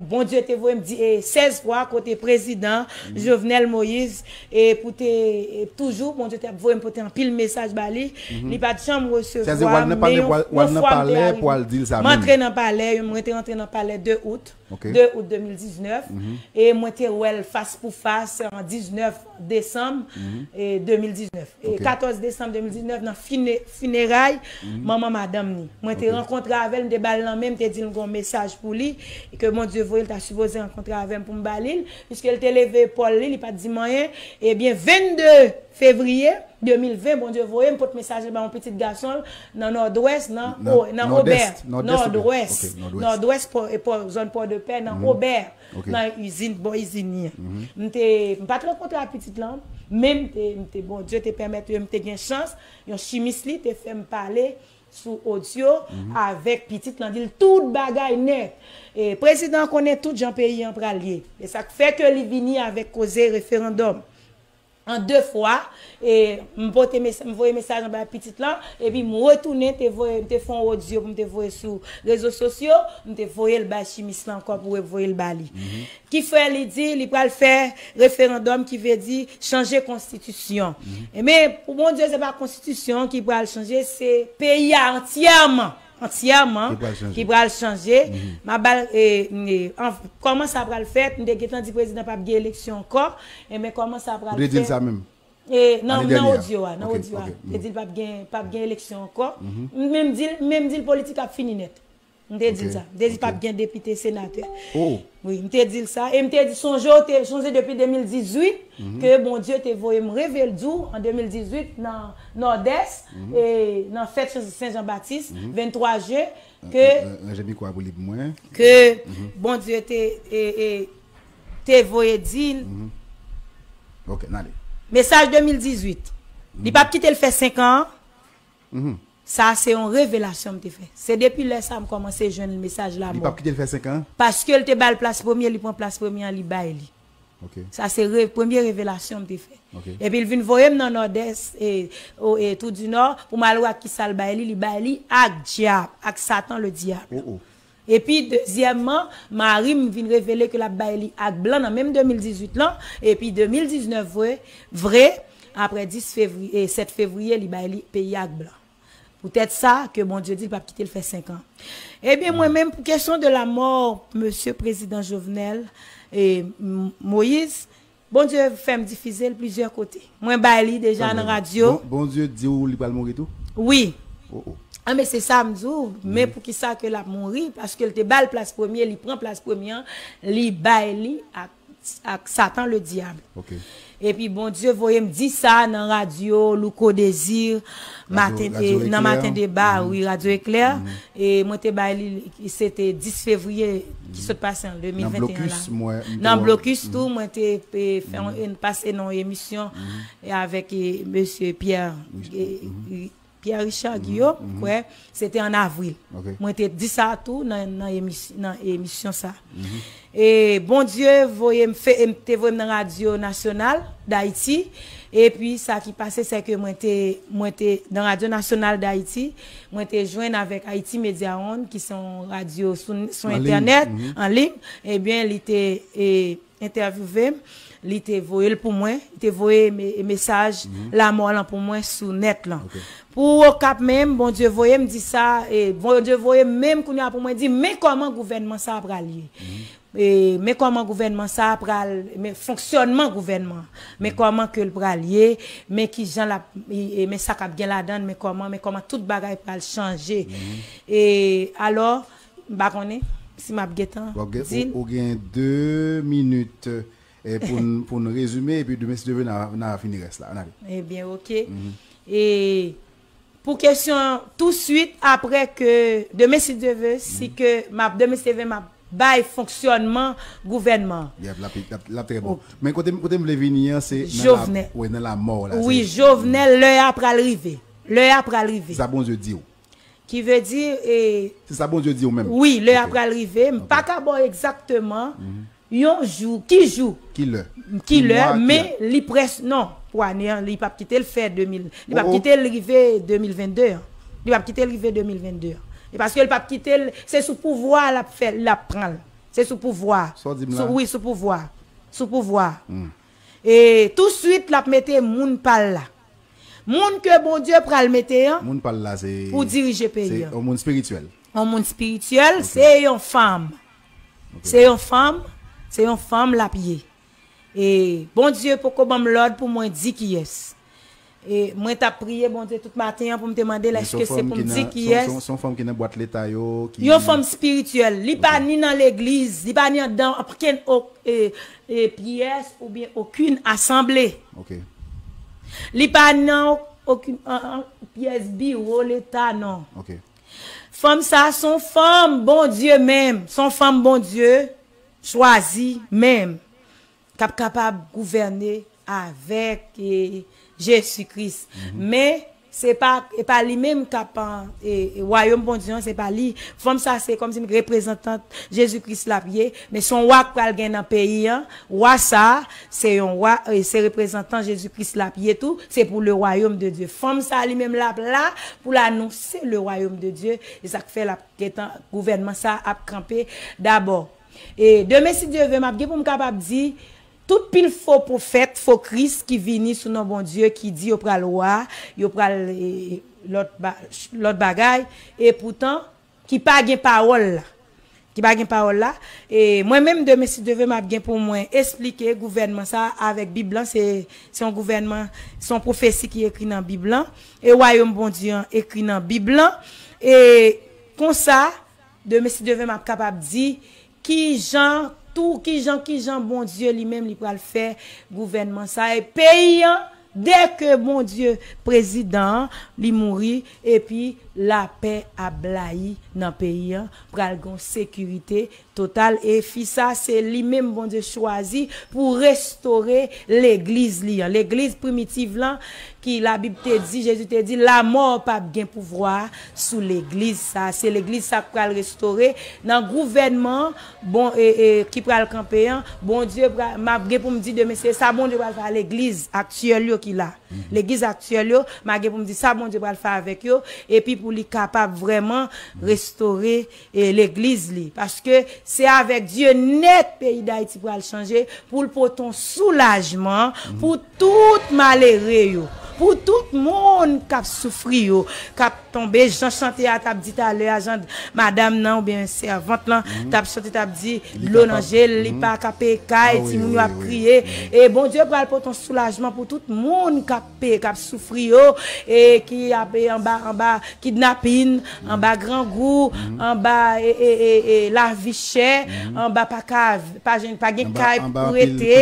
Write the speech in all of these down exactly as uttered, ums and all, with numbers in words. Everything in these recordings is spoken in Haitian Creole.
Bondye te voye m di, e, sèz fwa kote prezidan Jovenel Moïse, e, pou te, e, toujou, Bondye te ap voye m pote anpil mesaj ba li. Li pa t janm resevwa m, men yon, yon fwa m te arive. M antre nan palè, mwen te rantre nan palè de out, de out de mil diznèf, e mwen te wè l fas pou fas an diznèf desanm, e, de mil diznèf. E katòz desanm de mil diznèf, nan fine-, fineray manman madanm ni. Mwen te rankontre avè l, m te ba l lanmen, m te di l m gen yon mesaj pou li, e ke Bondye voye l ta sipoze rankontre avè m pou m ba li l, piske l te leve epòl li, li pa t di m anyen. Ebyen, vennde fevriye de mil ven, Bondye voye m pot mesaj la ba yon pitit gason l nan Nòdwès, nan, nan Obè, Nòdwès, Nòdwès, Pò, e Pò, zòn Pòdepè, nan Obè, nan izin, bò izin li an. M te, m pa t rankontre ak pitit lan, men m te, m te, Bondye te pèmèt m te gen chans, yon chimis li te fè m pale sou odyo avèk pitit lan, di l tout bagay nèt. E prezidan an konnen tout jan peyi an pral ye. E sa k fè ke li vini avèk koze referandòm an de fwa, e m pote mes-, m voye mesaj anba pitit lan, epi m retounen, te voye, m te fè yon odyo pou m te voye sou rezo sosyo, m te voye l bay chimis lan ankò pou voye l ba li. Ki fè li di li pral fè referandòm, ki vle di chanje konstitisyon. Ebyen, pou Bondye, se pa konstitisyon ki pral chanje, se peyi a antyèman, antyèman ki pral chanje. M ap ba l, e, e, an, kòman sa pral fèt, m te gentan di prezidan p ap gen eleksyon ankò, ebyen, kòman sa pral fèt. Ou te di l sa menm? E, nan, nan odyo a, nan odyo a. M te di l p ap gen, p ap gen eleksyon ankò. M menm di l, m menm di l politik ap fini nèt. M te di l sa. M te di p ap gen depite, senatè. Wi, m te di l sa. E m te di, sonje, w te, sonje depi de mil dizuit ke Bondye te voye m revele di w an de mil dizuit nan Nòdès, e nan fèt Sen Jan Batis, venntwa jen, ke, ranje mikwo a pou li pou mwen, ke Bondye te, e, e, te voye di l. Ok, n ale. Mesaj de mil dizuit. Li p ap kite l fè senk an. Sa se yon revelasyon m te fè. Se depi lè sa m kòmanse jwenn mesaj lanmò. Li p ap kite l fè senk an? Paske l te ba l plas premye, li pran plas premye an, li bay li. Sa se re-, premye revelasyon m te fè. Epi l vin voye m nan Nòdès, e, o, e, Tou di Nò, pou m al wè ak kisa l bay li, li bay li ak dyab, ak Satan le diable. Epi, dezyèmman, mari m vin revele ke l ap bay li ak blan nan menm de mil dizuit lan, epi de mil diznèf vre, vre, apre dis fevriye, e, sèt fevriye, li bay li peyi ak blan. Poutèt sa, ke Bondye di l p ap kite l fè senk an. Ebyen, mwen menm, pou kesyon de la mò, mesye prezidan Jovenel, e, M-, Moïse, Bondye fè m difize l plizyè kote. Mwen bay li deja nan radyo. Bon, Bondye di w li pral mouri tou? Wi. Oh, oh. A, men se sa m di w, men poukisa ke l ap mouri? Paske l te ba l plas premye, li pran plas premye an, li bay li ak, ak Satan le diable. Epi Bondye voye m di sa nan radyo Louko Désir, maten, nan Maten Deba, wi, Radyo Eklè. E mwen te bay li, se te dis fevriye ki sot pase an de mil venteyen la. Nan Blokis tou, mwen te, e, fè yon, pase nan yon emisyon, e, avèk, e, mesye Pierre, e, e, Pierre Richard Guillaume, m kwè, se te an avril. Mwen te di sa tou nan, nan emis-, nan emisyon sa. E Bondye voye m fè, e m te voye m nan Radyo Nasyonal d Ayiti. Epi sa ki pase, se ke mwen te, mwen te nan Radyo Nasyonal d Ayiti, mwen te jwenn avèk Haiti Media One, ki se yon radyo sou, sou entènèt, an liy. Ebyen, li te, e, entèvyouve m, li te voye l pou mwen, li te voye me-, mesaj lanmò lan pou mwen sou nèt lan. Pou Okap menm, Bondye voye m di sa, e Bondye voye m menm kounye a pou mwen di, men kòman gouvènman sa a pral ye. E, men kòman gouvènman sa a pral, men fonksyònman gouvènman, men kòman ke l pral ye, men kijan l ap, e, e, men sa k ap gen ladan l, men kòman, men kòman tout bagay pral chanje. E, alò, m pa konnen si m ap gentan di l. Ou, ou gen de minit, e, pou n, pou n rezime, epi demen, si Dye vle, n a, n a fini rès la. Ann ale. Ebyen, oke. E pou kesyon an, touswit apre ke, demen, si Dye vle, si ke m ap, demen, si Dye vle, m ap bay fonksyònman gouvènman. Yep, l ap, l ap, l ap trè bon. Men kote, kote m vle vini an, se nan la, wi, nan lamò la. Wi, Jovenel, lè a pral rive. Lè a pral rive. Se sa Bondye di w. Ki vle di, e, se sa Bondye di w menm. Wi, lè a pral rive. M pa ka ba w egzakteman yon jou, ki jou, ki lè, ki lè, men li près, non, pou ane an, li p ap kite l fè de mil, li p ap kite l rive de mil vennde an. Li p ap kite l rive de mil vennde an. E paske l p ap kite l, se sou pouvwa a l ap fè, l ap pran l. Se sou pouvwa. Sa w di m la? Sou, wi, sou pouvwa. Sou pouvwa. Hmm. E touswit, l ap mete moun pa l la. Moun ke Bondye pral mete an. Moun pa l la, se, pou dirije peyi an. Se yon moun espirityèl. Yon moun espirityèl, ok, se yon fanm. Ok. Se yon fanm, se yon fanm l ap ye. E Bondye poko ban m lòd pou mwen di kiyès. E mwen t ap priye Bondye tout maten an pou m te mande l, èske se pou m di kiyès. Se yon fanm ki nan bwat leta yo, ki... Yon fanm espirityèl. Li pa ni nan legliz, li pa ni anndan okenn, e, e, pyès oubyen okenn asanble. Ok. Li pa nan okenn, an, an, pyès biwo leta, non. Ok. Fanm sa a se yon fanm Bondye menm, se yon fanm Bondye chwazi menm, k ap kapab gouvène avèk, e, Jezi Kris. Mhm. Men, se pa, e pa li menm k ap, e, e, wayòm Bondye an, se pa li. Fanm sa, se kòmsi reprezantant Jezi Kris l ap ye, men se yon wa k pral gen nan peyi an. Wa sa, se yon wa, e, se reprezantan Jezi Kris l ap ye tou, se pou le royaume de Dieu. Fanm sa, li menm, l ap la pou l anonse le royaume de Dieu, e sa k fè l ap gentan, gouvènman sa ap kanpe dabò. E demen, si Dye ve, m ap gen pou m kapab di, tout pil fo pwofèt, fo Kris ki vini sou non Bondye, ki di yo pral wa, yo pral, e, lòt ba-, lòt bagay, e poutan, ki pa gen pawòl la. Ki pa gen pawòl la. E mwen menm, demen, si Dye ve, m ap gen pou mwen esplike gouvènman sa avèk Bib lan. Se, se yon gouvènman, se yon pwofesi ki ekri nan Bib lan. E wayòm Bondye an ekri nan Bib lan. E konsa, demen, si Dye ve, m ap kapab di kijan, tou, kijan, kijan Bondye li menm li pral fè gouvènman sa. E peyi an, dèke Bondye, prezidan an, li mouri, epi lapè ap blayi nan peyi an, pral gen sekirite total. E fi sa, se li menm Bondye chwazi pou restore legliz li an. Legliz primitiv lan, ki Labib te di, Jezi te di, lamò p ap gen pouvwa sou legliz sa. Se legliz sa k pral restore nan gouvènman, bon, e, e, ki pral kanpe an. Bondye pral, m ap gen pou m di demen, se sa Bondye pral fè a legliz aktyèl yo ki la. Mhm. Legliz aktyèl yo, m ap gen pou m di sa Bondye pral fè avèk yo, epi pou li kapab vrèman restore, e, legliz li. Paske se avèk Dye nèt peyi Dayiti pral chanje, pou l pote yon soulajman pou tout malere yo, pou tout moun k ap soufri yo, k ap tonbe, jan chante a t ap di talè a, jan madanm nan oubyen sèvant lan t ap chante, t ap di dlo nan je l, li pa ka peye kay, timoun yo ap kriye. E Bondye pral pote yon soulajman pou tout moun k ap peye, k ap soufri yo, e ki ap, e, anba, anba kidnapin, anba grangou, anba, e, e, e, e, lavi chè, anba pa ka, pa jwenn, pa gen kay pou rete,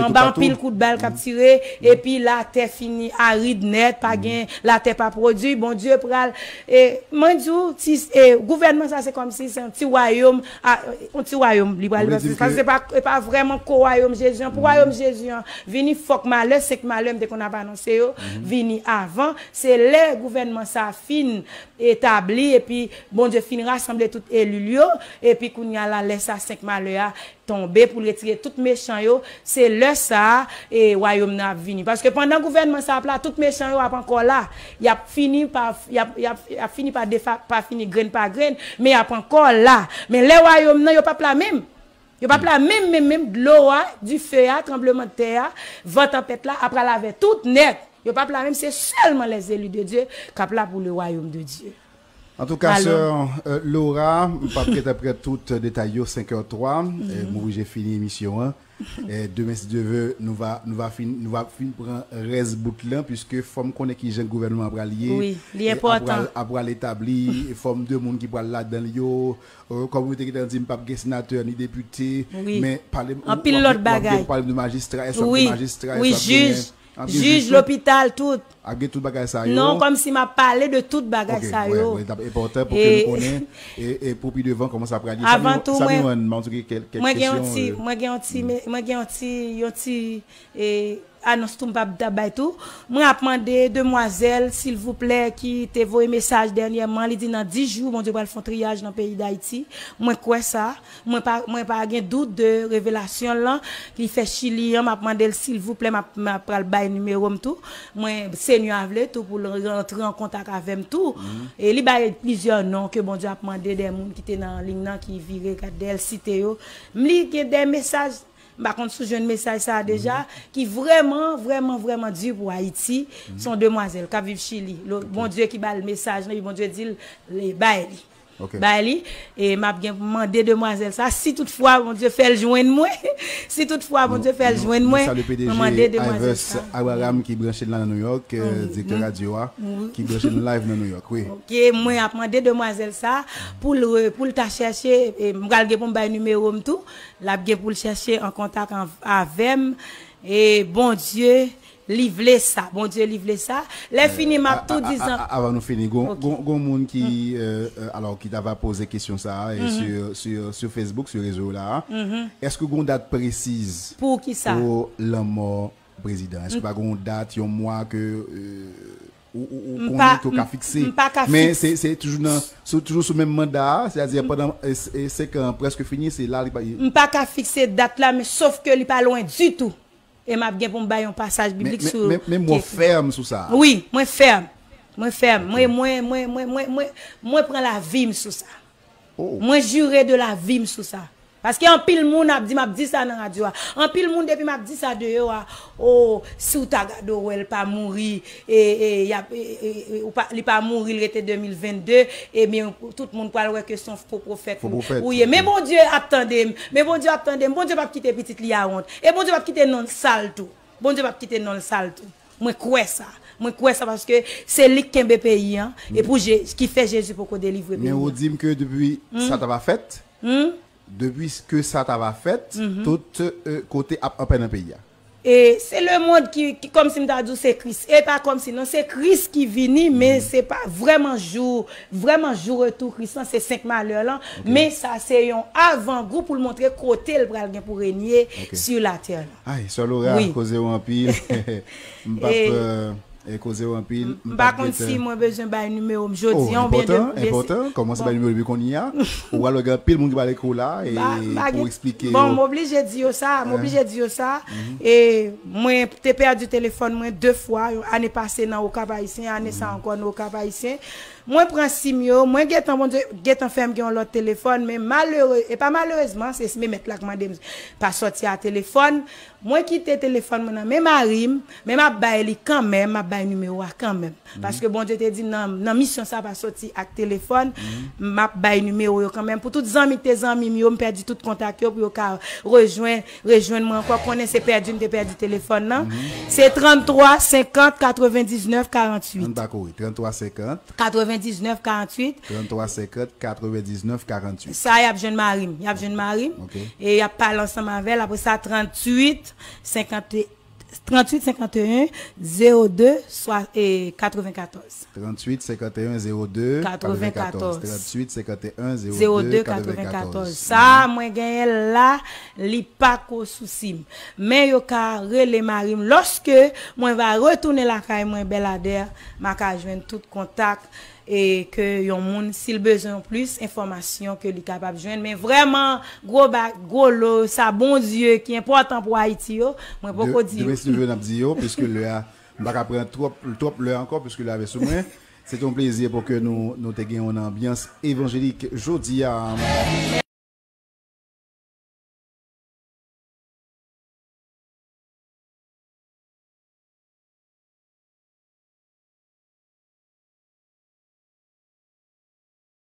anba anpil kout bal k ap tire, epi latè fini arid nèt, pa gen, latè pa pwodui. Bondye pral, e, mwen di w, ti, e, gouvènman sa se kòmsi se yon ti wayòm, a, yon ti wayòm li pral, paske se pa, se pa vrèman ko wayòm Jezi an. Pou wayòm Jezi an vini, fòk malè, senk malè m te konn ap anonse yo, vini avan. Se lè gouvènman sa fin etabli, epi Bondye fin rasanble tout eli l yo, epi kounye a la, lè sa senk malè a tonbe pou l retire tout mechan yo, se lè sa a, e, wayòm nan ap vini. Paske pandan gouvènman sa ap la, tout mechan yo ap ankò la. Y ap fini pa, y ap, y ap, y ap fini pa defa-, pa fini grenn pa grenn, men y ap ankò la. Men lè wayòm nan, yo p ap la menm. Yo p ap la menm, menm, menm. Dlo a, dife a, tranblemanntè a, van tanpèt la, ap pral avè tout nèt. Yo p ap la menm, se sèlman les élus de Dieu k ap la pou le royaume de Dieu. Antouka, sè, euh, Laura, m p ap gentan pran tout detay yo, senk è twa, euh, m oblije fini emisyon an. E demen, si Dye ve, nou va, nou va fin, nou va fin pran rès bout lan, piske fò m konnen kijan gouvènman an pral ye. Wi, li enpòtan. E ap pral, ap pral etabli, fòm de moun ki pral ladan l yo. Euh, kòm ou te gentan di, m p ap gen senatè ni depite, men pale m, anpil lòt bagay. W ap gen, w ap gen pwoblèm de majistra, èske w ap gen majistra, èske w ap gen jij, jij, lopital, tout. Ap gen tout bagay sa yo. Non, kòmsi m ap pale de tout bagay sa yo. Ok, wi, wi, t ap enpòtan pou ke nou konnen, e, e pou pi devan kòman sa pral ye. Avan tou, mwen, Samiwan, m ap di kèk, kèk kesyon, euh, mwen gen yon ti, mwen gen yon ti, yon ti, e, anons tou m p ap ta bay tou. Mwen ap mande demwazèl, silvouplè, ki te voye mesaj dènyèman, li di nan dis jou, Bondye pral fè yon triyaj nan peyi Dayiti. Mwen kwè sa. Mwen pa, mwen pa gen dout de revelasyon l lan. Li fè Chili an, m ap mande l, silvouplè, m ap, m ap pral bay nimewo m tou. Mwen, Senya vle tou pou l rantre an kontak avè m tou. E li bay plizyè non ke Bondye ap mande de moun ki te nan liy nan, ki vire gade l, site yo. M li gen de mesaj, m pa konn si w jwenn mesaj sa a deja, ki vrèman, vrèman, vrèman di pou Ayiti. Se yon demwazèl k ap viv Chili. Lo- Bondye ki ba l mesaj lan, epi Bondye di l, le- bay li. Ok. Bay li, e m ap gen pou mande demwazèl sa, si toutfwa Bondye fè l jwenn mwen, si toutfwa Bondye fè l jwenn mwen, Salye mwen mande P D G demwazèl Ivers sa. Abraham ki branche la nan New York, euh, direktè radyo a, ki branche nou live nan New York, wi. Ok, mwen ap mande demwazèl sa pou l re- pou l ta chèche, e m pral gen pou m bay nimewo m tou, l ap gen pou l chèche an kontak an- avè m, e Bondye li vle sa, Bondye li vle sa. Lè fini m ap tou di zan- Avan nou fini, gon, gon, gon moun ki, euh, euh, alò, ki ta va poze kesyon sa a, e sur, sur, sur Facebook, sur rezo la, èske gon dat presiz Pou ki sa? Pou lanmò prezidan? Èske pa gon dat, yon mwa ke, euh, ou, ou, ou M konnen pa- ke ou ka m- fikse? m pa ka Men fikse. se, se toujou nan, se toujou sou menm manda a, sètadi pandan e, e, senk an preske fini, se la li pa. M pa ka fikse dat la, men sof ke li pa lwen ditou. E m ap gen pou m bay yon pasaj Men, biblik men, sou men, men mwen fèm sou sa. Wi, mwen fèm. Mwen fèm. Mwen, mwen, mwen, mwen, mwen, mwen, mwen pran lavi m sou sa. Oh. Mwen jire de lavi m sou sa. Paske anpil moun ap di m ap di sa nan radyo a. Anpil moun depi m ap di sa deyò a, oh, si w ta gade w wè l pa mouri, e, e, y ap, e, e, e, ou pa, li pa mouri, l rete de mil vennde, ebyen, tout moun pral wè ke se yon fo pwofèt Fo pwofèt, ou ye. Men ok. Bondye ap tande m. Men Bondye ap tande m. Bondye p ap kite pitit li a wont. E Bondye p ap kite non l sal tou. Bondye p ap kite non l sal tou. Mwen kwè sa. Mwen kwè sa paske se li k kenbe peyi an. E pou Je- ki fè Jezi poko delivre peyi Men ou an. di m ke depi sa ta va fèt, depi ke sa ta va fèt, tout euh, kote ap anpè nan peyi a. E se lemonn ki, ki kòmsi m ta di w se Kris. E pa kòmsi non, se Kris ki vini, men se pa vrèman jou, vrèman jou retou Kris lan, se senk malè lan. Men sa se yon avangou pou l montre kote l pral gen pou renye Ok. sur la terre lan. Ay, sè Laura, Wi. Koze w anpil. M p ap E- euh, e koze w anpil. M pa konn si mwen bezwen bay nimewo m jodi Oh, an oubyen enpòtan, de- enpòtan. Kòmanse bay nimewo depi kounye a. Ou pral wè gen anpil moun ki pral ekri w la e M pa- m pa pou gen- eksplike Bon, yo. m oblije di yo sa, m oblije di yo sa. E mwen te pèdi telefòn mwen de fwa, ane pase nan Okap Ayisyen, ane sa ankò nan Okap Ayisyen. Mwen pran sim yo, mwen gentan, Bondye gentan fè m gen yon lòt telefòn, men malere, e pa malerezman, se Memèt la k mande m pa sòti a telefòn. Mwen kite telefòn mwen nan men mari m, men m ap bay li kanmenm, m ap bay nimewo a kanmenm. Paske Bondye te di m nan, nan misyon sa pa soti ak telefòn, m ap bay nimewo yo kanmenm. Pou tout zanmi ki te zanmi m yo, m pèdi tout kontak yo, pou yo ka rejwenn, rejwenn mwen ankò. Konnen se pèdi m te pèdi telefòn nan. Se tranntwa senkant katrevendiznèf karantuit. Ann pa kouri. Tranntwa senkant, Katrevendiznèf karantuit. tranntwa senkant, katrevendiznèf karantuit. Sa y ap jwenn mari m. Y ap jwenn mari m. Ok. E y ap pale ansanm avè l. Apre sa, trantuit senkant, trantuit senkanteyen zewo de swa- e katrevenkatòz. Trantuit senkanteyen zewo de katrevenkatòz. Katrevenkatòz. Trantuit senkanteyen Zewo zewo de de katrevenkatòz. katrevenkatòz. Sa mwen genyen l la, li pa ko sou sim. Men yo ka rele mari m. Lòske mwen va retounen lakay mwen, Bèladè, m a ka jwenn tout kontak e ke yon moun, si l bezwen plis enfòmasyon, ke li kapab jwenn. Men vrèman, gwo ba, gwo lo, sa Bondye ki enpòtan pou Ayiti yo, mwen poko di yo. Demen si Dye vle n ap di yo, piske lè a, m pa ka pran twòp, twòp lè ankò, piske lè a vè sou mwen. Se te yon plezi pou ke nou, nou te gen yon anbyans evanjelik jodi a.